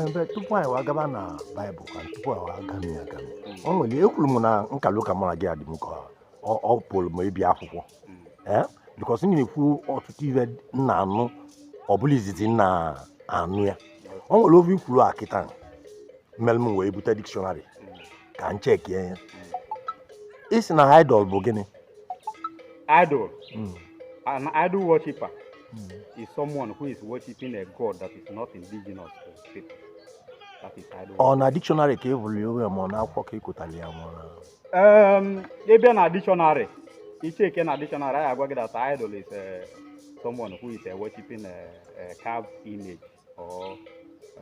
Ebe tupu anyị wee gaba na Baịbụl, ka tupu anyị wee agami agami, o nwere ekwuru m na nkalụ ka mụ na gị adị m ka ọ pụrụ m ịbịa akwụkwọ, ee, because m na-ekwu ọtụtụ ihe m na-anụ, ọ bụla izizi m na-anụ ya. O nwere ofe ikwuru a kịta mere m wee bute dictionary ka m chekie ya. Isi na idol bụ gịnị? Idol. An idol worshipper is someone who is worshiping a god that is not indigenous to his people. That is idol. Ọ na dictionary ka e vụrụ ya, ma ọ na akwụkwọ ka ị kụtara ya, ma ọ na Ị bịa na dictionary, icheke na dictionary, anyị agwa gị that idol is someone who is worshiping a carved image or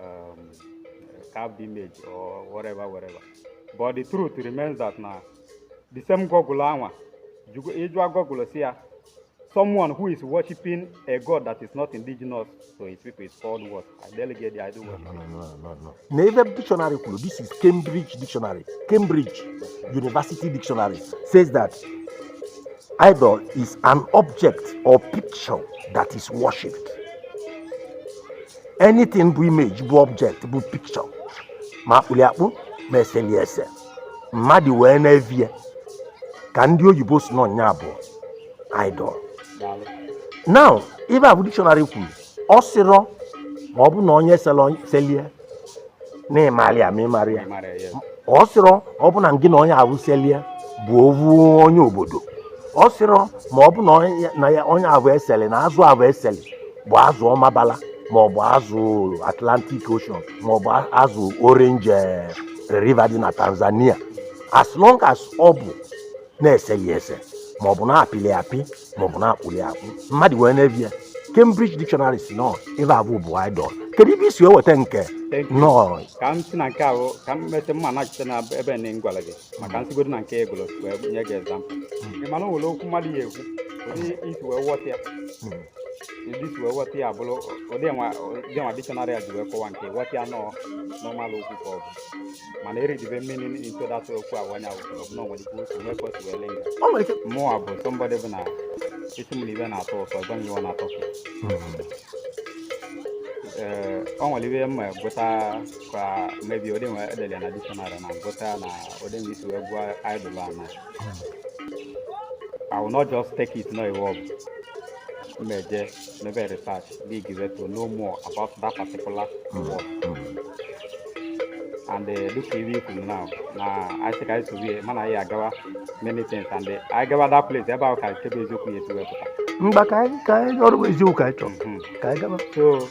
a carved image or whatever, whatever. But the truth remains that na the same Google anwa, ịjụa Google si ya, someone who is worshiping a god that is not indigenous to his people is called what? I delegate the idol No, worship. no, no, no, no. Na ebe dictionary kwuru, this is Cambridge Dictionary. Cambridge University Dictionary says that idol is an object or picture that is worshipped. Anything bụ image, bụ object, bụ picture, ma akpụli akpụ, ma eseli ese, mmadụ wee na-evie, ka ndị oyibo si nọ nya bụ idol. Daalụ. Now, ibe a bụ dictionary kwuru. Ọ sịrọ ma ọ bụ na onye selie na ịmarị ya, ma ịmarị ya. Ị mara ya, yes. Ọ sịrọ ọ bụ na gị na onye ahụ selie bụ ovu onye obodo. Ọ sịrọ ma ọ bụ na onye na ya onye ahụ eseli na azụ ahụ eseli bụ azụ ọmabala, ma ọ bụ azụ Atlantic Ocean, ma ọ bụ azụ Orange River dị na Tanzania. As long as ọ bụ na-eseli ese, ma ọ bụ na-apịlị apị, ma ọ bụ na-akpụli akpụ, mmadụ wee na-ebi ya, Cambridge Dictionary si nọ ebe abụ bụ idol. Kedu ebe isi wee weta nke? Thank you. Nọọ. Ka m si na nke ahụ, ka m mesị mma nachite na ebe na m gwara gị maka nsigodo na nke egolo wee nye gị example. Ị mana o nwere okwu mmadụ ya ekwu, ụdị isi wee ghọta ya, ụdị isi wee ghọta ya bụrụ ụdị nwa dictionary a ji wee kọwa nke ghọta ya nọọ normal okwu ka ọ bụ, mana eridibe meaning into that okwu ahụ onye ahụ kwuru, ọ bụ na o nwere ike o si nwee ka o si wee lee ya. O nwere ike. Mụnwa bụ somebody bụ na isi m na ibe na-atọ ụtọ, gwa m ihe ọ na-atọ ụtọ. Ee, o nwere ibe mma gụta ka maybe ụdị nwe edere ya na dictionary na ngụta na ụdị nwe isi wee gụọ idol a na I will not just take it no iwe ọ bụ mmeje mebe research, dig it to know more about that particular word. And dịka iwe kwuru now na anyị sị ka anyị sobe mana anyị agawa many things and anyị gawa that place ebe ahụ ka nke bụ eziokwu ya esi wepụta. Mgba ka anyị ọrụ bụ eziokwu ka anyị chọrọ. Ka anyị gaba. So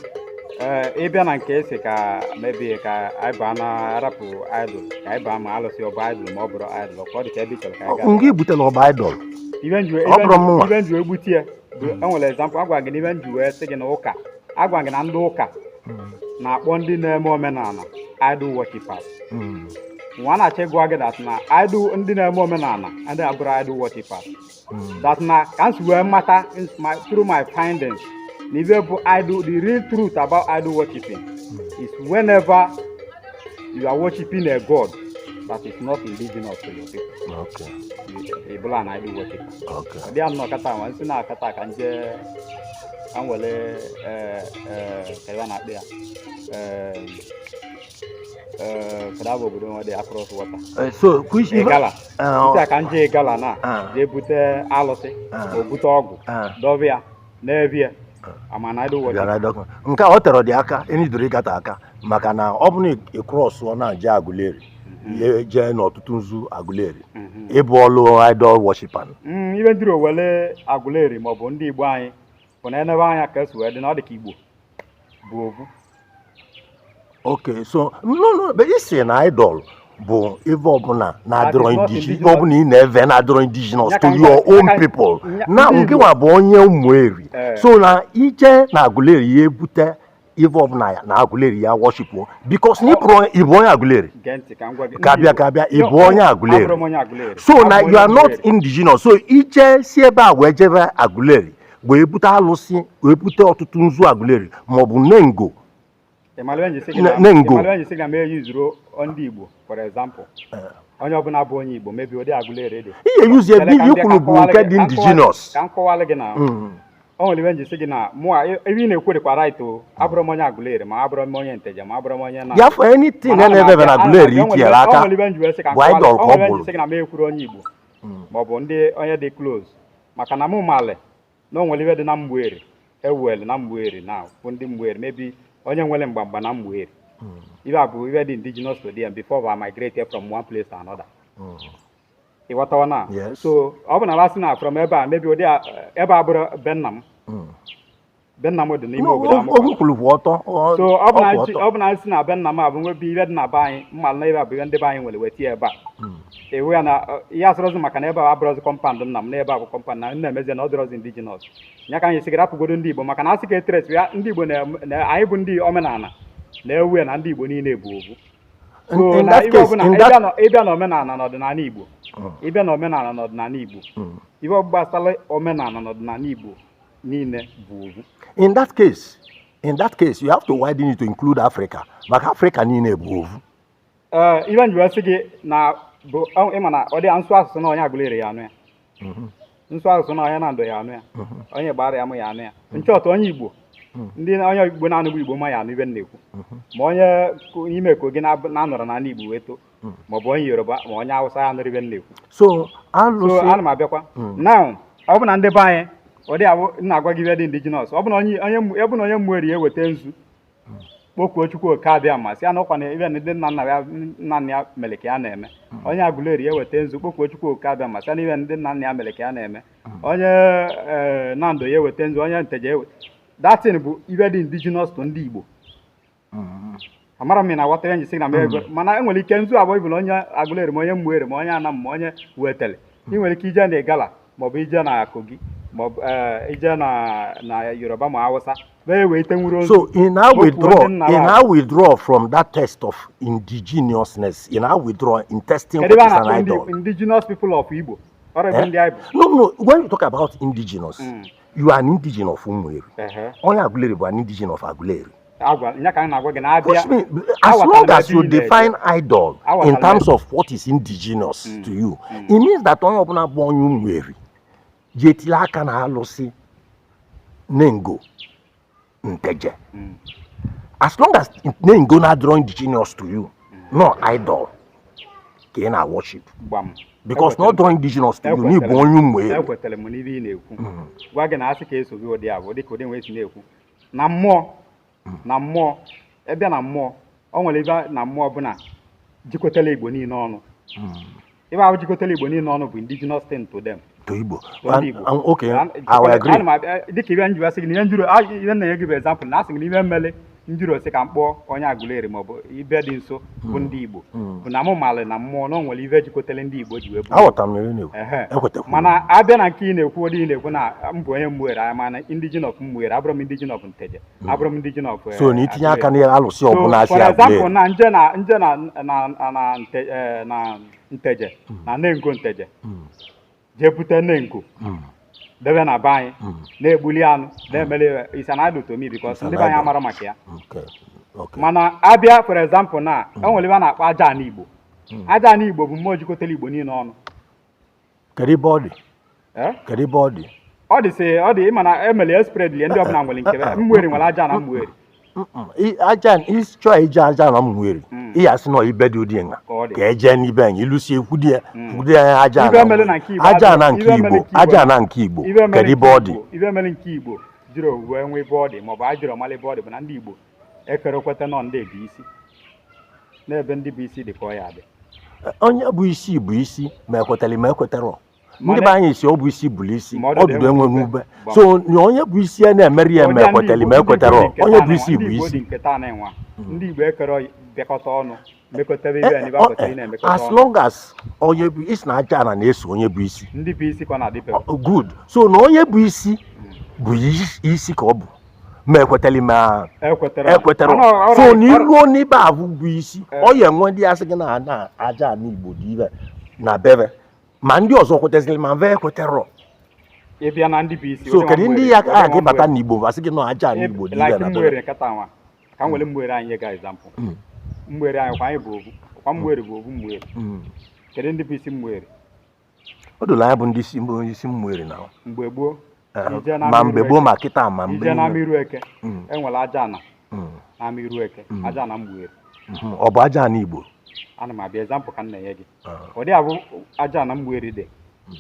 ee, ịbịa na nke esi ka maybe ka anyị baa na arapụ idol, ka anyị baa ma alụsị ọ bụ idol ma ọ bụrụ idol, ka ọ dị ka ebe ị chọrọ ka anyị gaa. Ngị butere ọba idol. Ibe nju Ọ bụrụ mụnwa. Ibe nju egbutie bụ enwere example agwa gị na ibe nju wee sị gị na ụka agwa gị na ndị ụka na-akpọ ndị na-eme omenala idol worshippers. Nwa na-achọ ịgwa gị that na idol, ndị na-eme omenala ndị abụrụ idol worshippers, that na ka m si wee mata through my findings na ibe bụ idol, the real truth about idol worshiping is whenever you are worshiping a god that is not indigenous to your people, ị bụla an idol worshiper. Ọ dị ya nnọọ kata nwa nsị na-akata ka nje ka m were ee ee ka ebe a na-akpị ya ee ee kedu abụ obodo nwe dị across water? So which Igala. Eh, nsị a ka nje Igala na jee bute alụsị, o bute ọgwụ, dọba ya n'ebe ya ama na idol worship. Bịara nke a ọ tere dị aka enidoro ịgata aka, maka na ọ bụ na ị crossụọ na je Aguleri, jee n'ọtụtụ nzu Aguleri, ịbụ ọlụ idol worshiper. Ibe ndị owele Aguleri maọbụ ndị Igbo anyị bụ na enebe anya ka esi wee dị na ọ dị ka Igbo bụ ovu. Okay, so no, but isi na idol bụ ife ọbụla na-adịrọ That is not indigenous, ife indigenous. ọbụla ị na-eve na-adịrọ indigenous Ya to ka m your own people. Na ndị nke Igbo. nwa bụ onye Ụmụeri. Eh. So na ije na Aguleri ya ebute ife ọbụla ya na Aguleri ya worship, because na ịbụrụ ịbụ onye Aguleri. Gee ntị ka m gwa gị. Ka Ndị bịa Igbo- ka bịa, ị bụ Yo, onye Aguleri. Abụrụ m onye Aguleri. So Abụ na m onye you are not Aguleri. indigenous. So ije si ebe a wee jebe Aguleri wee bute alụsị, wee bute ọtụtụ nzu Aguleri maọbụ nengo. Ị mara ihe nji sị gị na Nengo. Ị mara ihe nji sị gị na m eyuzuru ndị Igbo for example. Onye ọbụla bụ onye Igbo mebi ụdị Aguleri dị. Ihe yuzie Chere ka m ihe bịa kwuru ka m bụ kọwalụ nke gị- dị ka m indigenous. Ka m kọwalụ gị na O nwere ibe nji sị gị na mụa, ebe ị na-ekwu dịkwa right o. Abụrụ m onye Aguleri, ma abụrụ m onye Nteje, ma abụrụ m onye na Ya for anything Mana ana m na-ebebe na abịa- ana m Aguleri abịa, itinyere o aka nwere ibe nji wee sị ka m bụ kọwara- idol o ka ọ nwere ibe nji bụrụ. sị gị na m ekwuru onye Igbo maọbụ ndị onye dị close, maka na mụ mali na o nwere ibe dị na Mgbueri, ewueli na Mgbueri, na bụ ndị Mgbueri, maybe onye nwere mgbamgba na Mgbueri, ibe a bụ ibe dị indigenous to them before we migrate from one place to another. Ịghọtawa na? Yes. So ọ bụ na lasị na from ebe a, maybe ụdị ebe a bụrụ be nna m, be nna m dị n'ime obodo Amụkwa. Okwu kwuru kwụ ọtọ. So ọ bụ na ọ kwụ ọtọ. ọ bụ na si na be nna m a bụ nwebe ibe dị na be anyị, mma na ebe a bụ ihe ndị be anyị nwere, weta ya ebe a, ewu ya na ihe asịrọzi, maka na ebe a abụrọzi compound nna m, na ebe a bụ compound na nna emezie na ọ dịrọzi indigenous ya. Ka anyị sigara rapụgodo ndị Igbo, maka na asị ka etres ya ndị Igbo na anyị bụ ndị omenala na-ewu ya na ndị Igbo niile bụ obu. So In na that ibe case, ọbụla in that ịbịa n'omenala na ọdịnala Igbo, ịbịa n'omenala na ọdịnala Igbo, ibe gbasara omenala na ọdịnala Igbo niile bụ obu. In that case, you have to widen it to include Africa, maka Africa niile bụ ovu. Ee, ibe nji wee sị gị na bụ ịma na ọ dị nsụ asụsụ na onye Aguleri ya anụ ya, nsụ asụsụ na onye Nando ya anụ ya, onye gbara ya mụ ya anụ ya, nchọtụ onye Igbo, ndị onye Igbo na-anụgbu Igbo ma ya anụ ibe m na-ekwu, ma onye ime ka oge na-anọrọ n'ala Igbo wee too, ma ọ bụ onye Yoruba, ma onye Awụsa ya anụrụ ibe m na-ekwu. So So alụsị ana m abịakwa now. Ọ bụ na ndị be anyị, ọ dị abụ m na-agwa gị ibe dị indigenous. Ọ bụ na onye ọ bụ na onye Mmueri eweta nzu kpokuo Chukwu Oke Abịa, ma sị ya na ọkwa na ibe ndị nna nna ya, nna nna ya mere ka ya na-eme. Onye Aguleri eweta nzu kpokuo Chukwu Oke Abịa, ma sị ya na ibe ndị nna nna ya mere ka ya na-eme. Onye Nando ya eweta nzu, onye Nteje ewe that thing bụ ibe dị indigenous to ndị Igbo. Amara m ị na-aghọta ihe nji sị na m ego, mana enwere ike nzu abụọ ibụla onye Aguleri, ma onye Mmueri, ma onye Anam, ma onye Wetele, ị nwere ike ije na Igala, maọbụ ije na Kogi, maọbụ ije na Yoruba ma Hausa wee wee nwuru ozu. So in now Okwu withdraw ndị nna in wa. now withdraw from that test of indigenousness, in now withdraw in testing Kedu what ebe a is an na-akpọ ndị idol. indigenous people of Igbo? Ọrụ ebe Eh? ndị anyị bụ. No, when you talk about indigenous, you are an indigene of Umueri. Onye Aguleri bụ an indigene of Aguleri. Agwa nya ka anyị na-agwa gị na abịa Which means, as Aghọtara long m as ebe you ị na-eje. define idol in Aghọtara m terms of what is indigenous to you, it means that onye ọbụla bụ onye Umueri ji etili aka na alụsị Nengo Nteje. As long as Nengo na-adịrọ indigenous to you, no idol ka ị na-worship. Gbam. Because not drawing indigenous to you, n'ịbụ onye Umueri. Ekwetara m n'ibe ị na-ekwu. Gwa gị na asị ka eso gị ụdị a bụ dịka ụdị nwee si na-ekwu na mmụọ, na mmụọ ebe na mmụọ, o nwere ebe na mmụọ bụ na jikọtara Igbo niile ọnụ. Ebe ahụ jikọtara Igbo niile ọnụ bụ indigenous thing to them. To Igbo. To ndị Igbo. Okay, I will agree. Ana m abịa dịka ibe njiwa sị gị na ihe njuru ihe na-enye gị bụ example na asị gị na ihe mmele njuru osi ka m kpọọ onye Aguleri maọbụ ibe dị nso bụ ndị Igbo, bụ na mụ malị na mmụọ na o nwere ibe jikọtara ndị Igbo ji wee bụrụ. Aghọtara m ihe ị na-ekwu. Ehe. Ekwetekwu m. Mana abịa na nke ị na-ekwu, ụdị ị na-ekwu na m bụ onye Mmueri anya, mana indigene of Mmueri abụrụ m, indigene of Nteje abụrụ m, indigene of So na itinye aka Aguleri. na alụsị ọbụla asị For example, Aguleri. na nje na nje na na na nte, na Nteje na Nengo Nteje jee bute Nengo debe na be anyị, na-egbuli anụ na-emele, is an idol to me because an ndị be anyị idol. amara maka ya. Mana abịa, for example, na e nwere ebe a na-akpọ aja ana Igbo. Aja ana Igbo bụ mmụọ jikọtara Igbo niile ọnụ. Kedu ebe ọ dị? Eh? Kedu ebe ọ dị? Ọ dị sị ọ dị, ịma na emere spread lie, ndị ọbụla nwere nke Mmueri nwere aja na Mmueri. Aja ịchọ ije aja na Mmueri, ị ya sị na ibe dị ụdị nha Ka ọ dị. Ka eje n'ibe anyị ilusi ekwudi ya, kwudi ya aja Ibe na mere Mmueri. na nke Igbo Aja adịrọ- na nke ibe mere Igbo, nke Igbo- aja na nke Igbo, ibe mere kedu ebe nke ọ dị? Igbo, ibe mere nke Igbo jiri owuwe nwee ebe ọ dị, maọbụ a jụrụ ọmala ebe ọ dị, bụ na ndị Igbo ekerekweta nọ ndị bụ isi n'ebe ndị bụ isi dị ka ọ ya dị. Onye bụ isi bụ isi, ma ekwetara ma ekwetara. Ndị Mana- be anyị si ọ bụ isi bụrụ isi, Ma ọdụdụ enwe n'ube. Gbam. So na onye bụ isi ya na-emeri ya, ma Ụdị ndị ekwetara Igbo- ma ndị ekwetara, Igbo dị nke onye taa bụ isi na-enwe- bụ ndị Igbo isi. dị nke taa na-enwe, ndị Igbo ekere bịakọta ọnụ mekọtebe ibe na ibe akwetara ị na-emekọta As ọnụ. long as onye bụ isi na aja ana na-eso onye bụ isi. Ndị bụ isi ka ọ na-adịpe. Good. So na onye bụ isi bụ isi ka ọ bụ, ma ekwetara ma ekwetara. Ekwetara. Mana So na iruo n'ibe ahụ bụ isi, ọ ya enwe ndị asị gị na aja ana Igbo dị ibe na bebe, ma ndị ọzọ kwetaziri ma mve ekwetara. Ịbịa na ndị bụ isi So ụdị kedu nwa ndị Mmueri, ya ụdị a nwa ga-ịbata Mmueri. n'Igbo asị gị na aja ana Igbo dị ibe like na bebe? Mmueri nkata nwa ka m were Mmueri anyị nye ga example. Mmueri anyị kwa, anyị bụ obu kwa, Mmueri bụ obu Mmueri. Kedu ndị bụ isi Mmueri? O doro anya bụ ndị isi, mbụ isi Mmueri na Mgbe gboo. Ije na Ma mgbe Iru gboo, Eke. ma kịta, ma mgbe Ije na niile. Iru Eke, enwere aja ana n'ama Iru Eke, aja ana Mgbueri. Ọ bụ aja ana Igbo? Ana m abịa, example ka m na-enye gị. Ah. Ụdị abụ aja ana Mgbueri dị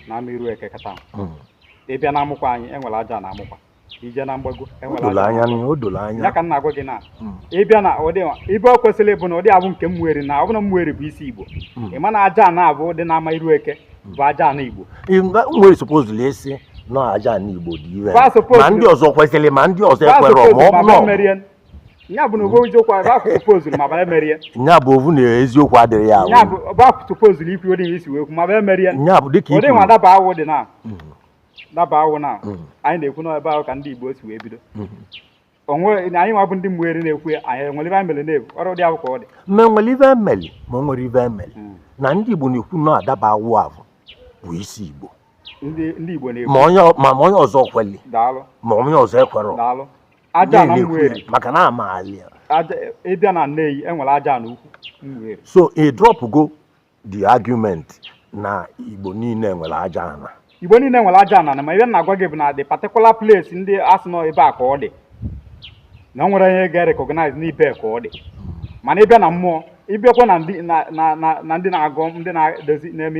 n'ama Iru Eke kata. Ịbịa na Amụkwa anyị, enwere aja na Amụkwa. Ije na Mgbago, O enwere doro aja. anya n'ihe, o doro anya. Ya ka m na-agwa gị na ịbịa na ụdị ibe o kwesịrị ịbụ na ụdị abụ nke Mmueri, na ọ bụ na Mmueri bụ isi Igbo, ị ma na aja ana abụ dị n'ama Iru Eke bụ aja ana Igbo. Nwere supposedly esi nọ aja ana Igbo dị ire. Fa suppose- Ma ndị ọzọ kwesịrị, ma ndị ọzọ Ba ekwerọ, ma ọ ma bụ ba na ọ merie ya bụ na ogbo eziokwu, ba supposed ma ba merie. Nya bụ ovu na eziokwu adịrị ya. Ya bụ ba supposed ikwu ụdị isi wee kwu ma ba merie. Nya bụ dịka Ụdị nwa ikwuru. daba awụ dị na daba awụ na anyị na-ekwu na ebe ahụ ka ndị Igbo si wee bido onwe na anyị nwa bụ ndị Mmueri na-ekwu ya. Anyị enwere ebe anyị mere na-ebu ọrụ ụdị ahụ ka ọ dị. Ma nwere ive emeli, ma o nwere ive emeli na ndị Igbo na-ekwu na adaba awụ avụ bụ isi Igbo. Ndị Igbo na-ekwu. Ma onye ọzọ kweli, Daalụ. ma onye ọzọ ekwerọ. Daalụ. Aja na Na-ekwu ya, Mmueri. Maka na amaali ya. Aja ịbịa na Nneyi, enwere aja na ukwu Mmueri. So a drop go the argument na Igbo niile nwere aja ana. Igbo niile nwere aja ana, ma ihe m na-agwa gị bụ na the particular place ndị asị nọ ebe a ka ọ dị, na o nwere onye ga-recognize n'ibe ka ọ dị. Mana ịbịa na mmụọ, ịbịakwa na ndị na na na na ndị na-agọ, ndị na-edozi, na-eme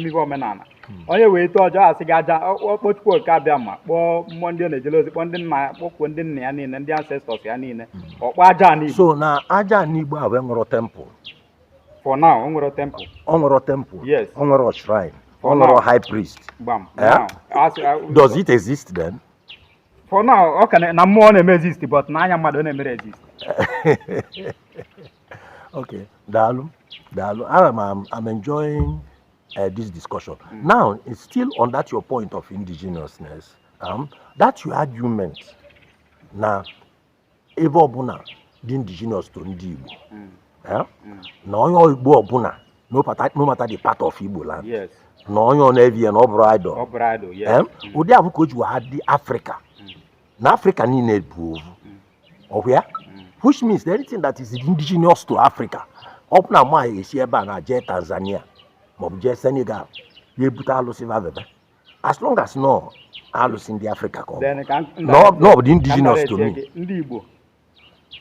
ihe omenala, onye wee tee ọjọọ asị gị aja ọkpọchukwu oke abịa, ma kpọọ mmụọ ndị ọ na-ejele ozi, kpọọ ndị nna ya, kpọkwuo ndị nna ya niile, ndị ancestors ya niile, ọkpọ aja ana Igbo. So na aja ana Igbo ahụ enwero temple? For now, o nwere temple. Ọ nwere temple? Yes. Ọ nwere shrine? Ọ For nwere now. high priest? Gbam. Eh? Now, Does it exist then? For now, ọ ka na mmụọ na-eme exist, but n'anya mmadụ ọ na-emere exist. Okay, daalụ, daalụ. I'm enjoying this discussion. Now, it's still on that your point of indigenousness. That your argument na ebe ọbụla dị indigenous to ndị Igbo. Eh? Na onye Igbo ọbụla, no matter the part of Igbo land, na onye ọ na-evi ya na ọ bụrụ idol. Ọ bụrụ idol, yes. Eh? Ụdị ahụ ka o ji wee dị Afrịka. Na Afrịka niile bụ ovu. Ọhụ ya? Which means that anything that is indigenous to Africa, ọ bụ na mụ esi ebe a na jee Tanzania maọbụ jee Senegal ya ebute alụsị vavebe, as long as no alụsị ndị Afrịka ka ọ bụ. Then ka No, ọ bụ dị ka m indigenous to direct me. gị, ndị Igbo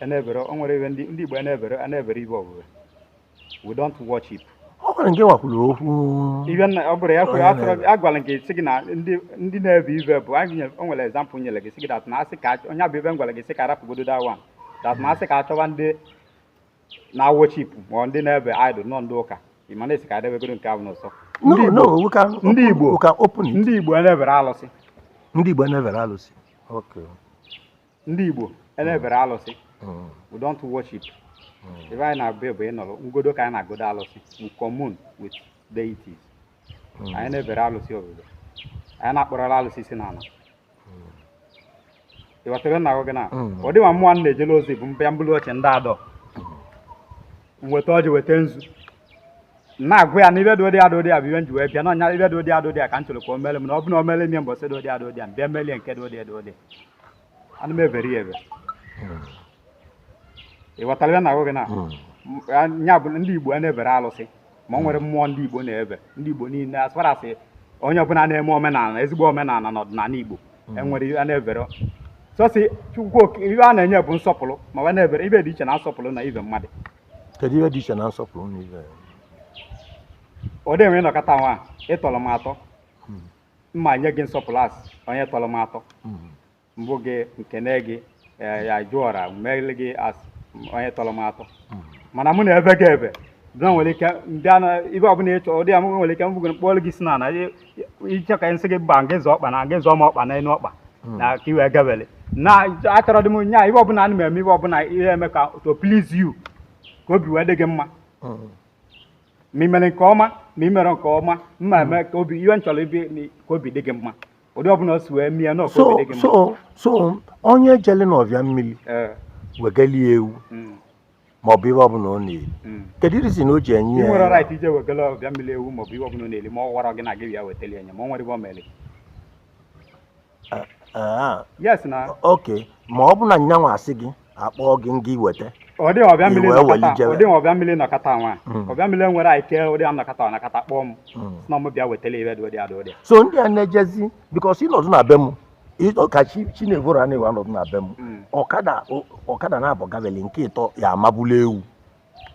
enebere, o nwere ebe ndị Igbo enebere ibe ọbụbụ. We don't worship. Ọ nwere nke nwakwuru okwu. Ibe nna ọ bụrụ ya kwuru Onye asịrọ na-ebe. agwara m gị sị gị na ndị na-ebe ibe bụ anyị o nwere example nyere gị sị gị that na asị ka onye bụ ibe m gwara gị sị ka arapụgodo that one, that na asị ka achọba ndị na worship ma ọ ndị na-ebe idol nọ ndị ụka, ị ma na-esi ka adebegoro nke ahụ n'ụsọ. No, Ndị no, Igbo we can Ndị open, Igbo we can open it. Ndị Igbo enebere alụsị. Ndị Igbo enebere alụsị. Okay. Ndị Igbo enebere alụsị. We don't worship. Ebe anyị na-abịa bụ ịnọrọ ngodo ka anyị na-agodo alụsị. We commune with deities. Anyị na-ebere alụsị obodo, anyị na-akpọrọla alụsị si n'ala. Ịghọtara na gị na ọ dị ma mmụọ m na-ejele ozi bụ mbịa mbụlụ oche ndị adọ nweta ọjị, weta nzu, na-agụ ya na ibe dị ụdị adị ụdị a bụ ibe m ji wee bịa n'ọnya, ibe dị ụdị adị ụdị a ka m chọrọ ka o mere m, na ọ bụ na o mere m ya mbọsị dị ụdị adị ụdị a, m bịa melie nke dị ụdị dị ụdị. Ana m ebere ya ebe. Ị ghọtara ebe na-agụ gị na ya bụ ndị Igbo a na-ebere alụsị, ma ọ nwere mmụọ ndị Igbo na-ebe. Ndị Igbo niile, as far as onye ọbụla na-eme omenala, ezigbo omenala na ọdịnala Igbo, enwere a na-ebere sọsị Chukwu ihe a na-enye bụ nsọpụrụ, ma ọ na-ebere ibe dị iche na nsọpụrụ na ibe mmadụ. Kedu ihe dị iche na nsọpụrụ na ibe? Ọ dị enwe ịnọkọta nwa ịtọrọ m atọ, mma nye gị nsọpụrụ asị onye tọrọ m atọ mbụ gị nkene gị, ya jụọra mmeli gị asị onye tọrọ m atọ. Mana mụ na ebe gị ebe na nwere ike ndị a na ibe ọbụla ịchọ ụdị ya, m nwere ike mbụ kpọọrọ gị si na na ịchọ ka nsị gị mba gị zọọ ọkpa na gị zọọ m ọkpa n'elu ọkpa na ka i wee gabele na achọrọ dị m nya ibe ọbụla ana m eme, ibe ọbụla ihe eme ka to please you, ka obi wee dị gị mma, ma ị mere nke ọma ma ị mere nke ọma, mma eme ka obi ihe m chọrọ ibi ka obi dị gị mma, ụdị ọbụla o si wee mie nọ ka So obi dị gị mma. So onye jele n'ọbịa mmiri wegalie ewu maọbụ ihe ọbụla ọ na-eri, kedu reason o ji enye Ị ya? nwere right ije wegala ọbịa mmiri ewu maọbụ ihe ọbụla ọ na-eri, ma ọ gwara gị na gị bịa wetali enye, ma ọ nwere ibe o mere. Ah, Yes na. Ok, ma ọ bụ na nyanwa asị gị akpọọ gị ngị weta. Ọ dịghị ọbịa mmiri I wee nọkọta. weli jebe. Ọ dịghị ọbịa mmiri nọkọta nwa. Ọbịa mmiri nwere ike ụdị anọkọta ọnakọta kpọọ m si na m bịa wetala ibe dị ụdị adị ụdị. So ndị a na-ejezi because ịnọdụ na be m Ka chi na-evoro a na-ewe anọdụ na be m, ọkada na-abọ gaveli nke ịtọ ya amabula ewu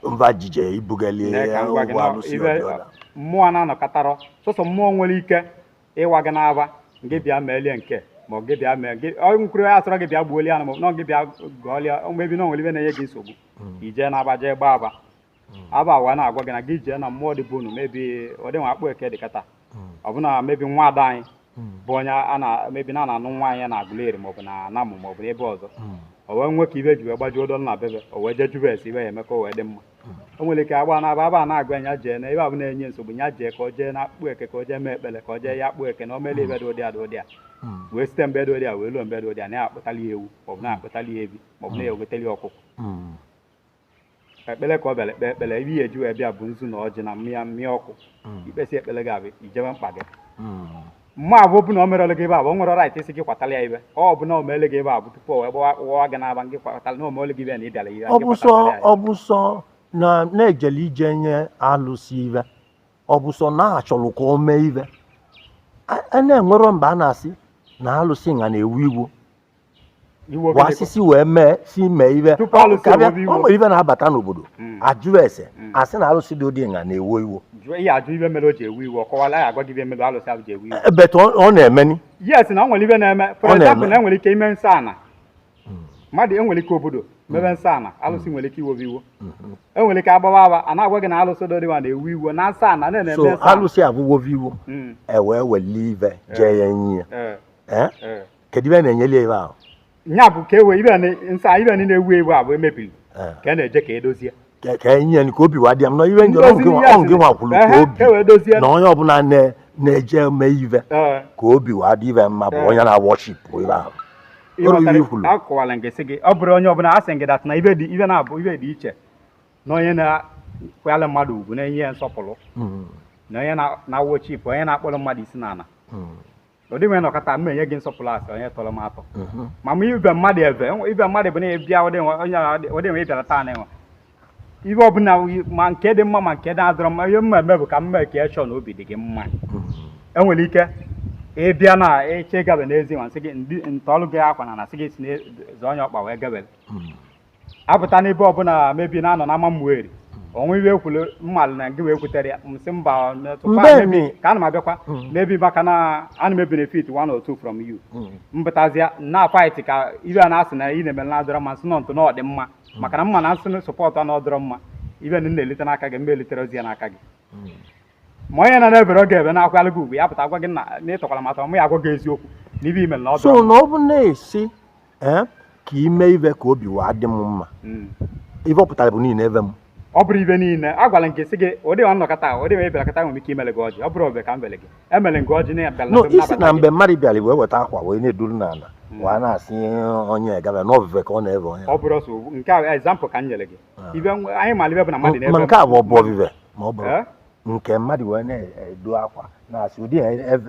mva jije ibugali Nee ka m gwa gị ụgwọ na alụsị ibe ọbịa. Mmụọ na-anọkọtarọ sọsọ mmụọ nwere ike ịwa gị n'aba gị bịa meelie nke ma ọ gị bịa mee gị ọ nkwuru ya asọrọ gị bịa gbuolie anụ ma ọ gị bịa gọọlie mebi na onwere ibe na-enye gị nsogbu, ijee n'aba jee gbaa aba aba wa na-agwa gị na gị jee na mmụọ dị bụ unu mebi ọ dị nwa akpụ eke dịkata ọbụna mebi nwa ada anyị bụ onye a na mebi na na-anụ nwaanyị na Aguleri maọbụ na Anamụ maọbụ n'ebe ọzọ, o wee nwee ka ibe ji wee gbajuo dọlụ na bebe, o wee jee jube esi ibe ya eme ka o wee dị mma. O nwere ike agba na aba na-agwa ya jee na ebe abụ na-enye nsogbu, ya jee ka o jee na akpụ eke, ka o jee mee ekpere, ka o jee ya akpụ eke na o meela ibe dị ụdị a dị ụdị a, wee site mgbe dị ụdị a wee luo mgbe dị ụdị a, na-akpụtali ya ewu maọbụ na-akpụtali ya ebi maọbụ na-ewetali ya ọkụkọ. Ekpere ka ọ bịara ekpe ekpere, ibe ihe eji wee bịa bụ nzu na ọjị na mmịa mmịa ọkụ. Ikpesi ekpere gị abụ ijebe mkpa gị. Mma abụ bụ na o merela gị ebe a bụ o nwere right isi gị kwatala ya ibe ọ bụ na o meele gị ebe a bụ tupu o wee gbawa gị n'aba gị kwatala na o meele gị ibe na ị bịara ihe ọ gị bụ sọ kwatala ya. Ọ bụ sọ na na-ejele ije nye alụsị ive, ọ bụ sọ na achọrọ ka o mee ive a na-enwero mgbe a na-asị na alụsị nga na-ewu iwu Iwe bụ gịnị? Asịsị wee mee si mee ive. Tupu alụsị Ka bịa, ewebe iwe. O nwere ive na-abata n'obodo, ajụ ese, asị na alụsị dị ụdị nga na-ewo iwo. Jụọ ihe, ajụ ibe mere o ji ewu iwe, ọ kọwala ya, agwa gị ibe mere alụsị ahụ ji ewu iwe. Ebete ọ na-emeni. Yes, na o nwere ibe na-eme. For Ọ na-eme. example, na enwere ike ime nsọ ana mmadụ, enwere ike obodo mebe nsọ ana, alụsị nwere ike iwobe iwo. Enwere ike agbawa aba a na-agwa gị na alụsị dọdịwa na-ewu iwo na nsọ ana na-eme So nsọ ana. Alụsị abụwovi iwo, ewee weli ive jee ya enyi ya. Eh? Kedu ibe na-enyeli ya ive ahụ? Nya bụ ka e wee ibe nsọ ibe niile ewu ewu abụ emebiri ka a na-eje ka edozie. Ka enyi ya ka obi wa dị ya m na iwe njọ. Ndozi ọ ihe nke nwa kwuru ka Ehe, obi ka e wee dozie. Na onye ọbụla na-eje mee ive ka obi wa dị ive mma bụ onye na-worship ive ahụ. Ọrụ Ịghọtara- ihe kwuru. Akọwala nke sị gị ọ bụrụ onye ọbụla asị gị that na ibe dị ibe na-abụ ibe dị iche na onye na-akwanyere mmadụ ugwu, na-enye ya nsọpụrụ, na onye na-worship, onye na-akpọrọ mmadụ isi n'ala. Ụdị nwere nọkọta m enye gị nsọpụrụ asị onye tọrọ m atọ, ma m ibe mmadụ ebe ibe mmadụ bụ na ịbịa ụdị nwe onye ụdị nwe ịbịara taa na enwe ibe ọbụla, ma nke dị mma ma nke na-adọrọ mma, ihe m eme bụ ka m mee ka echọ na obi dị gị mma. Enwere ike ịbịa na ịchọ ịgabe n'ezi nwa, nsị gị ndị ntọọlụ gị akwa na asị gị si na zọọ onye ọkpa wee gabere apụta n'ebe ọbụla mebi na-anọ na ama mmụeri onwe iwe ekwulu mmalụ na gị wee kwutere ya, m sị mba tupu Mgbe maybe ka ana m abịakwa mebi maka na ana m benefit one or two from you, mbụtazịa na fight ka ibe a na-asị na ị na-eme na adọrọ mma, nsị nọ ntụ na ọ dị mma maka na mma na nsị support na ọ dọrọ mma ibe na m na-elite n'aka gị, mma elitere ozi ya n'aka gị. Ma onye na na-ebere oge ebe na-akwalụ gị ugwu ya pụta gwa gị na ịtọkwara m atọ, mụ ya agwa gị eziokwu na ibe ime na ọ So dọrọ mma. Na ọ bụ na-esi ka ime ive ka obi wa dị m mma, ive ọ pụtara bụ niile ebe m. Ọ bụrụ ibe niile a gwara nke sị gị ụdị ọ nnọkọta ụdị ma ịbịara nwere ike imele gị ọjị, ọ bụrụ obe ka m bele gị emele gị ọjị na ya bịara No, be m isi na nabata gị. Mgbe mmadụ bịara wee weta akwa wee na-eduru n'ala wee na-asị onye gabe na ọvụve ka ọ na-eve onye. Ọ bụrụ ọsọ nke a example ka m nyere gị ibe anyị mara ibe bụ na mmadụ na-ebe Ma nke a bụ ọbụ ọvịve ma ọ bụrụ Eh? nke mmadụ wee na-edo akwa na-asị ụdị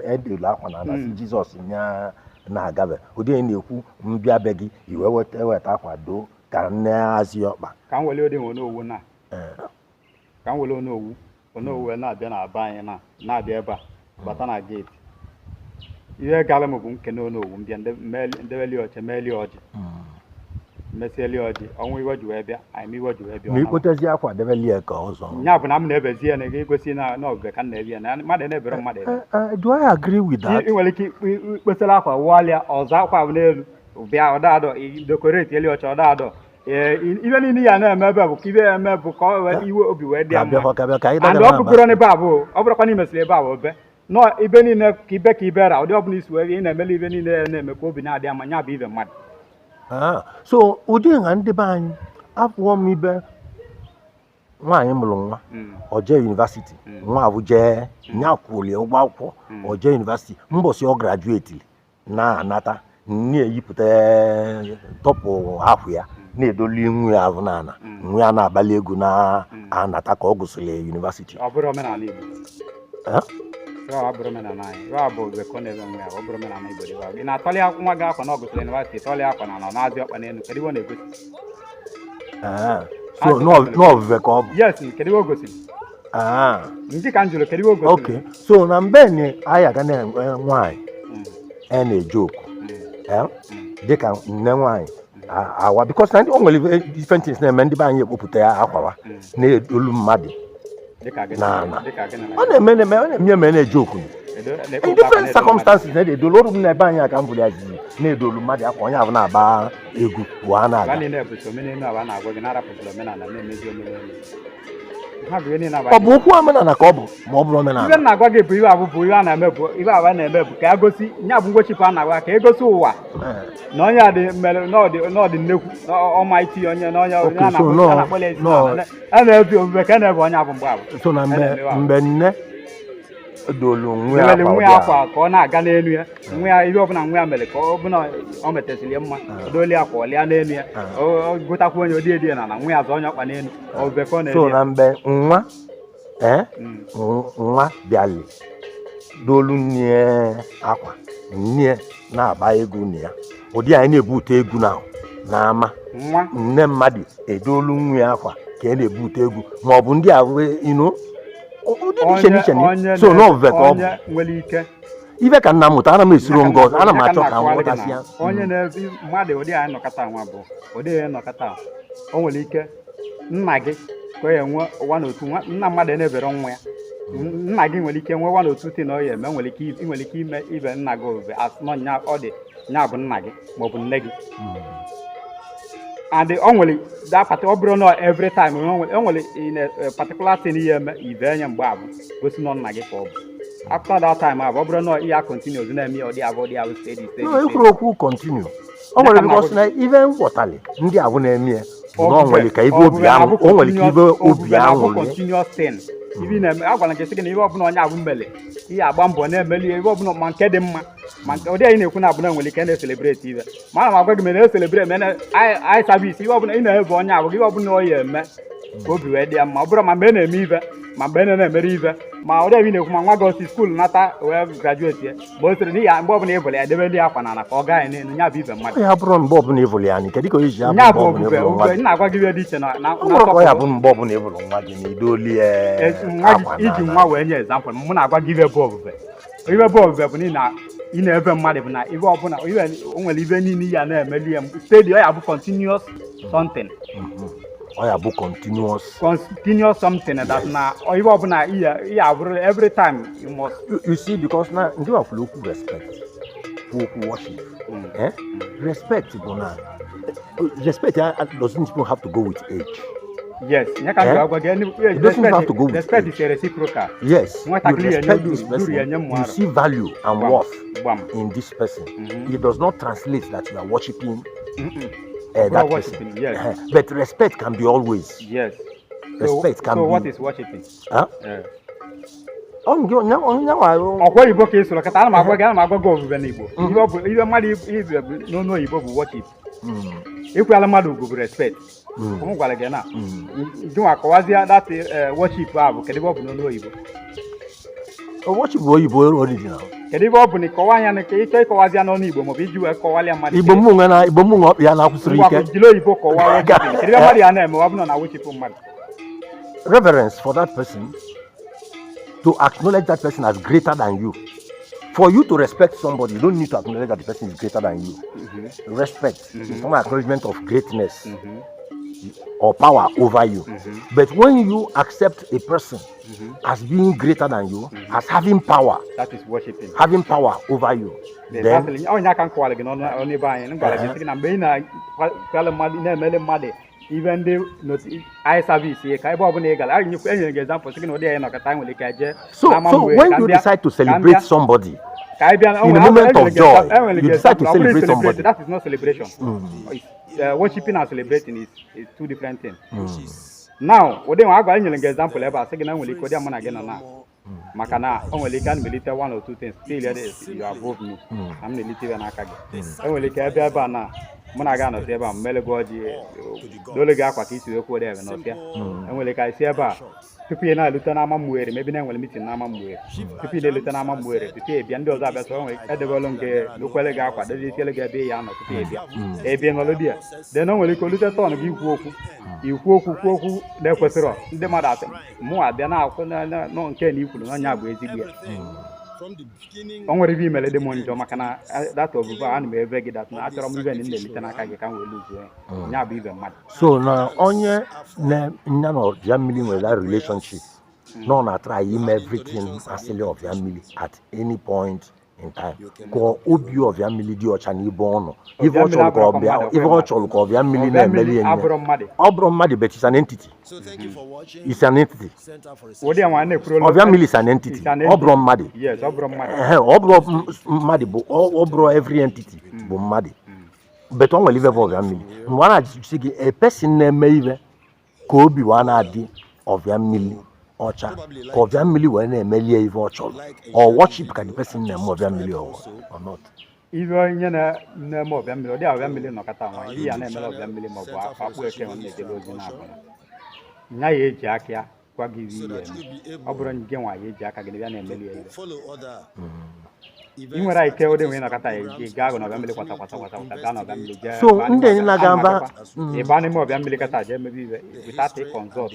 edolu akwa na anasị Jizọs nya na-agabe ụdị ya na-ekwu mbịa be gị iwe weta weta akwa doo ka nne azị ọkpa. Ka m were ụdị nwe onowu na ka m were onowu onowu wee na-abịa na be anyị na na-abịa ebe a bata na gate, ihe gara m bụ nkene onowu m bịa ndebeli ọchị meeli ọjị mesieli ọjị ọnwa iwe ji wee bịa anyị iwe ji wee bịa Ma ọ nawa. Ikpotezi akwa debeli ya ka ọzọ. Nya bụ na m na-ebezi ya na igosi na ọbịbịa ka m na-ebi ya na mmadụ na-ebere mmadụ ebe. Do I agree with that? Ị nwere ike ikpesara akwa wụọlịa ọzọ akwa bụ n'elu bịa ọdadọ decorate eli ọcha ọdadọ. Ee, ibe niile ya na-eme ebe bụ ka ibe ya eme bụ ka ọ wee iwe obi wee dị ya Ka mma. bịakwa ka bịa ka anyị And daga ọ na bụgoro n'ebe a bụ ọ bụrụkwa na imesịrị ebe a bụ ebe nọ ibe niile ka ibe ka ibe ra ụdị ọbụla isi wee ị na-emeli ibe niile ya na-eme ka obi na-adị ya mma, nya bụ ibe mmadụ. Ah, so ụdị nha ndị be anyị afụọ m ibe nwaanyị mụrụ nwa, ọ jee university, nwa abụ jee nya kwụlie ụgwọ akwụkwọ, ọ jee university, mbọsị ọ graduate na-anata na-eyipụta tọpụ ahụ ya na-edoli nwa ya ahụ n'ala, nwa ya na-abalị egwu na-anata ka ọ gụsịrị university. Ọ bụrụ omenala Igbo. Eh? Ọ bụrụ omenala anyị ọ bụ ebe ka ọ na-ebe nwa ya, ọ bụrụ omenala Igbo dị ebe ahụ. Ị na-atọli nwa gị akwa na ọ gụsịrị university, tọli akwa na ọ na-azị ọkpa n'elu, kedu ihe ọ na-egosi? Ah, so n'ọvụve ka ọ bụ. Yes, kedu ihe o gosiri? Ah, Ndị ka m jụrụ, kedu ihe o gosiri? Okay, so na mgbe ni anyị aga na-enwe nwaanyị e na-eje oku. Dịka nne nwaanyị awa, because na ndị o nwere different things na-eme, ndị be anyị ekpopụta ya akwawa na-edolu mmadụ Dịka gịnị? Na. Dịka gịnị na Ọ na-eme ọ na-eme eme na-eje okwu in different circumstances, na-edolu ọrụ m n'ebe anyị aka m bụrụ ya zizi na-edolu mmadụ akwa, onye ahụ na-agba egwu wee Ba na-aga. Niile bụ omenelu a na-agwa gị na-arapụtara omenala na-emezi omenelu ha bụ ihe niile. Ọ bụ okwu omenala ka ọ bụ, ma ọ bụrụ Ihe omenala. m na-agwa gị bụ ihe abụ bụ ihe a na-eme, bụ ihe a na-eme bụ ka a gosi nya bụ ngwochipụ a na-agwa ka egosi ụwa na onye a dị mere na ọ dị nnekwu na ọmaiti onye na onye onye a Okay, so na-akpọ a na-akpọ ya ezi a na-ebi omume ka a na-ebe onye abụ mgbe abụ. So na mgbe mgbe nne dolu nwa ya Nwere akwa nwa ya ụdị akwa ka ọ na-aga n'elu ya, nwa ya, ihe ọbụla nwa ya mere ka ọ bụla o metesịrị ya mma, o doli akwa ọ lịa n'elu ya, o gotakwa onye odi edi na na nwa ya zọ onye ọkpa n'elu obe ka ọ So na-eri ya. Na mgbe nwa nwa bịali dolu nne akwa, nne na-agba egwu na ya, ụdị anyị na-ebute egwu na n'ama. Nwa Nne mmadụ edolu nwa ya akwa ka ị na-ebute egwu, ma ọ bụ ndị ahụ ino ụdị dị iche n'iche onye so n'ofufe ka ọ bụ. Onye nwere ike Ife ka nna m mụta, ana m esiro ngọzi, ana m Ya ka achọ m ka m na-akọwalụ gị ghọtasị na ya. Onye na-ebi mmadụ ụdị anyị nọkọta nwa bụ ụdị anyị nọkọta, o nwere ike nna gị ka ọ ya enwe ụwa n'otu nwa nna mmadụ na-ebere nwa ya, nna gị nwere ike nwee nwa n'otu ti na ọ ya eme, nwere ike ị nwere ike ime ibe nna gị obe asị nọ nya ọ dị nya bụ nna gị maọbụ nne gị. And o nwere that part, ọ bụrụ na every time o nwere in a particular thing ihe eme ibe enye mgbe abụ gosi nọ nna gị ka ọ bụ. After that time abụ, ọ bụrụ na ihe a continue na-eme ya, ọ dị abụ ọ dị abụ steady steady No, steady. ekwuru okwu continue, o nwere, because na ife nghọtali ndị ahụ na-eme ya bụ na o nwere ka ibe obi ahụ, o nwere ka ibe obi ahụ. Continuous thing ibe ị na-eme, agwara gị sị gị na ihe ọbụla onye abụ mele ihe agba mbọ na-emeli ya, ihe ọbụla, ma nke dị mma ma nke ụdị anyị na-ekwu na abụna nwere ike na-e celebrate ibe, ma ana m agwa gị mere na-e celebrate mere anyị service, ihe ọbụla ị na-ebe onye abụ gị, ihe ọbụla ọ ya eme ka obi wee dị ya mma, ọ bụrụ ma mgbe ị na-eme ibe ma mgbe ị na-emere ibe, ma ụdị ebe ị na-ekwu ma nwa gị osi school nata wee graduate ya, ma o sịrị n'ihi ya, mgbe ọbụla ị bụla ya debe ndị akwa n'ala ka ọ gaa ya n'elu ya bụ ibe mmadụ. Ya bụrụ mgbe ọbụla ịvụrụ ya anyị, kedu ka o ji abụ Nya mgbe bụ ọbụla obube ịvụrụ nwa obube gị? M na-agwa gị ihe dị iche na Ọ bụrụ ka ọ ya bụ mgbe ọbụla ịvụrụ nwa gị na idolie nwa akwa gị iji n'ala. Nwa wee nye example, mụ na-agwa gị ibe bụ obube. Ibe bụ obube bụ n'ihi na ị na-ebe mmadụ bụ na ibe ọbụla ibe o nwere ibe niile ya na-emeli ya steady, ọ ya bụ continuous something. Ọ ya bụ continuous. Continuous something that na ibe ọbụla ihe abụrụ every time you must You see, because na ndị wa kwuru okwu respect, kwuo okwu worship. Eh? Respect bụ na respect doesn't even have to go with age. Yes, nye ka m Eh? ga-agwa gị It doesn't have to go with respect age. is a reciprocal. Yes, you Nwatakịrị ya enye respect this duru, duru person, ya enye mmụ you arụ. see value and Gbam. worth Gbam. in this person. It does not translate that you are worshiping That that person. Worshiping, yes. But respect can be always. Yes. Respect can So what be. is worshiping? Huh? Eh. Onye nwa Ọkwa oyibo ka ị sụrụ kata, ana m agwa gị, ana m agwa gị obube n'Igbo. Ihe ọ bụ ihe mmadụ ibe bụ n'ọnụ oyibo bụ worship. Ịkwụnyala mmadụ ugwu bụ respect. M gwara gị na gị nwa kọwazie that worship a bụ kedu ebe ọ bụ n'ọnụ oyibo? Worship bụ oyibo original. Kedu ebe ọ bụ na ịkọwa anya na ka ịchọ ịkọwazie n'ọnụ Igbo maọbụ iji wee kọwalịa mmadụ? Igbo mụ nwe na Igbo mụ nwe ya na-akwụsịrị Ngwa, ike. Jiri oyibo kọwaa worshiping. Kedu ebe mmadụ ya na-eme ọ bụrụ na worship mmadụ? Reverence for that person, to acknowledge that person as greater than you. For you to respect somebody, you don't need to acknowledge that the person is greater than you. Respect is not acknowledgement of greatness or power over you. But when you accept a person as being greater than you, as having power, That is worshiping. having power over you, then Exactly. Onye aka m kọwara gị n'ọnụ ọnụ ebe anyị m gwara gị sị gị na mgbe ị na-akwale mmadụ, ị na-emele mmadụ ibe ndị eye service ka ebe ọbụla ị gara, anyị enyere gị example sị gị na ụdị anyị nọkọta anyị nwere ike jee so when you decide to celebrate somebody ka anyị bịa in a moment of joy, you decide to celebrate somebody. That is not celebration. Worshiping and celebrating is two different things. Now, ụdị nwa agwa enyere gị example ebe a sị gị na enwere ike ụdị mụ na gị nọ na maka na o nwere ike a na-emelite one or two things, still it is you are above me na m na-elite ibe n'aka gị. Enwere ike ebe ebe a na mụ na gị anọsi ebe a mmele gị ọjị, dole gị akwa ka isi wee kwuo ebe n'ọsịa. Enwere ike isi ebe a tupu ị na-elute n'ama mmụere, ebe na-enwere meeting n'ama mmụere, tupu ị na-elute n'ama mmụere, tupu ị bịa, ndị ọzọ abịa, so enwere edebelu nke dokwele gị akwa, doziesiele gị ebe ị ya anọ tupu ị bịa ebe ị nọrọ di ya. Then o nwere ike olute turn gị ikwu okwu, ikwu okwu, kwuo okwu na-ekwesịrọ, ndị mmadụ asị mụ abịa na-akwụ nọ nke na ikwuru n'ọnya bụ ezigbo ya. O nwere ibe imele dị m njọ, maka na that obubu a ana m ebe gị that na achọrọ m ibe na m na-elite n'aka gị ka m wee luzuo ya. Nya bụ ibe mmadụ. So na onye na nya na ọbịa mmiri nwere that relationship, nọ na try ime everything asịlị ọbịa mmiri at any point in time ka obi ọbịa mmiri dị ọcha n'ibe ọ nọ, ife ọ chọrọ ka ọbịa, ife ọ chọrọ ka ọbịa mmiri Ọbịa na-emeli mmiri ya nye. Abụrụ mmadụ. Ọ bụrụ mmadụ, but it's an entity. It's an entity. Ụdị ya nwa na-ekwuru olu- Ọbịa mmiri is an entity. It's an Ọ bụrụ mmadụ. Yes, ọ bụrụ mmadụ. Ehe, ọ bụrụ mmadụ bụ ọ bụrụ every entity bụ mmadụ, but ọ nwere ife bụ ọbịa mmiri. Mgbe a na-ajụsi gị, a person na-eme ife ka obi wa na-adị ọbịa mmiri ọcha, ka ọbịa mmiri wee na-emelie ife ọ chọrọ, ọ worship ka the person na-eme ọbịa mmiri or not? Ibe onye na-eme ọbịa mmiri, ọ dị ọbịa mmiri nọkọta nwa ihe ya na-emere ọbịa mmiri maọbụ akpụ eke ọ na-ejele ozi na-abụ nya ya eji aka ya gwa gị ibe ihe eme. Ọ bụrụ gị nwa ya eji aka gị bịa na-emeli ya ibe, ị nwere ike ụdị nwe nọkọta ya ị gaa agụ n'ọbịa mmiri kwata kwata kwata kwata gaa n'ọbịa mmiri jee So, baa ndị n'ime ọbịa- na-aga ana m mba- achọkwa, ị baa n'ime ọbịa mmiri kata jee mebe ibe without consult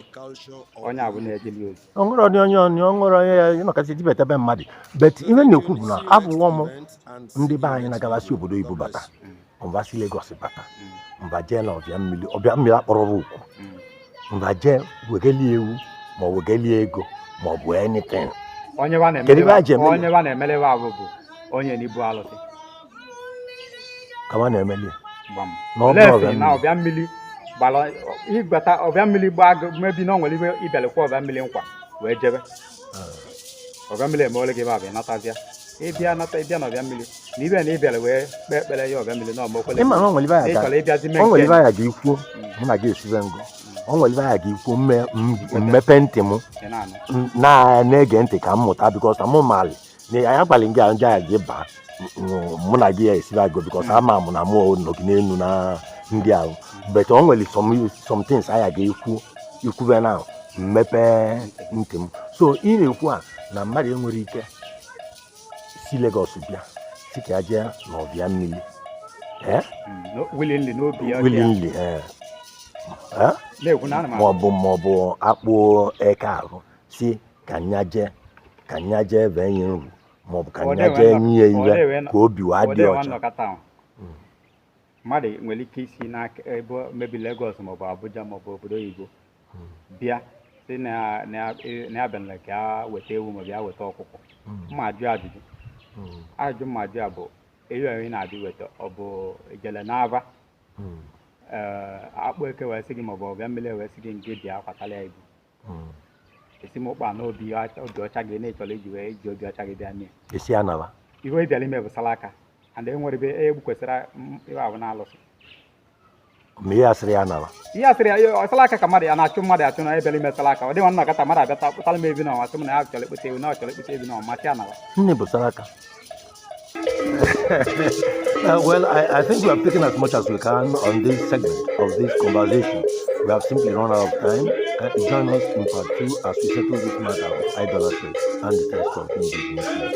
onye abụ na-ejeli ozi. Onwere onye onye onye onwere onye ya ịnọkasị dibeta be mmadụ, but ihe m na-ekwu bụ na abụwọ m ndị be anyị na-agabasị obodo oyibo bata, mba si Lagos bata, mba jee na ọbịa mmiri, ọbịa mmiri akpọrọ okwu, mba jee wegelie ewu ma ọ wegelie ego ma ọ bụ anything. Onye ba Kedu ebe a ji na-emelewe eme ya? Onye ba na-emelewe abụ bụ onye n'ibu alụsị. Ka ma na-emeli ya. Gbam. Na ọ bụrụ Lesi ọbịa na mmiri. Ọbịa mmiri gbara ịgbata ọbịa mmiri gbaa gị mebi na ọ nwere ibe ịbịalịkwa ọbịa mmiri nkwa wee jebe ọbịa mmiri emeole gị ebe a bụ ịnatazịa ịbịa nata ịbịa na ọbịa mmiri na ibe na ịbịara wee kpee ekpere ya ọbịa mmiri na ọmọkwele. Ịma na ọ nwere ibe anyị Ị chọrọ ịbịazi mee o nwere nke ibe anyị ga-ekwuo, mụ na gị esibe ngụ, o nwere ibe anyị ga-ekwuo, mmepe ntị m ị na-anụ. Na-ege ntị ka m mụta, because na mụ mali na anyị agbalị gị njọ ya gị baa mụ na gị ya esibe agụ, because ama m na mụ nọ gị n'elu na ndị ahụ, but o nwere some things anyị ga-ekwu ikwube na mmepe ntị m. So ị na-ekwu a na mmadụ enwere ike si Lagos bịa si ka ya jee n'ọbịa mmiri, eh? Willingly, n'obi ya. Willingly, eh. Eh? Na-ekwu na ana m Maọbụ akpụ eke ahụ si ka nya jee, ka nya jee bee nye nru, maọbụ ka nya jee nye iwe ka obi wa dị ọcha. Nnọkọta ahụ mmadụ nwere ike isi n'aka ebe mebi Lagos maọbụ Abuja maọbụ obodo oyibo bịa si na ya bịara ka ya weta ewu maọbụ ya weta ọkụkọ, mma ajụ ajụjụ. Ajụjụ mma ajụ ya bụ ewu ahụ ị na-abịa weta, ọ bụ ijele n'ava ee akpụ eke wee sị gị maọbụ ọbịa mmiri wee sị gị nke bịa kwatara ya ibu, esi m ụkpa n'obi obi ọcha gị na ịchọrọ iji wee iji obi ọcha gị bịa mee Esi ya naba. Ihe ị bịara ime bụ salaka and e nwere ebe egbu kwesịrị ịwa ahụ na-alụsị. Ma ihe asịrị ya naba. Ihe asịrị ya salaka ka mmadụ ya na-achụ mmadụ achụ na ebịara ime salaka. Ọ dịghị nna kata mmadụ abịa kpụtara m ebi na ọnwa sị m na ya chọrọ ikpụta ewu na ọ chọrọ ikpụta ebi na ọnwa masị ya naba. Nne bụ saraka. Well, I think we have taken as much as we can on this segment of this conversation. We have simply run out of time. Join us in part two as we settle this matter of idolatry and the test of indigenous.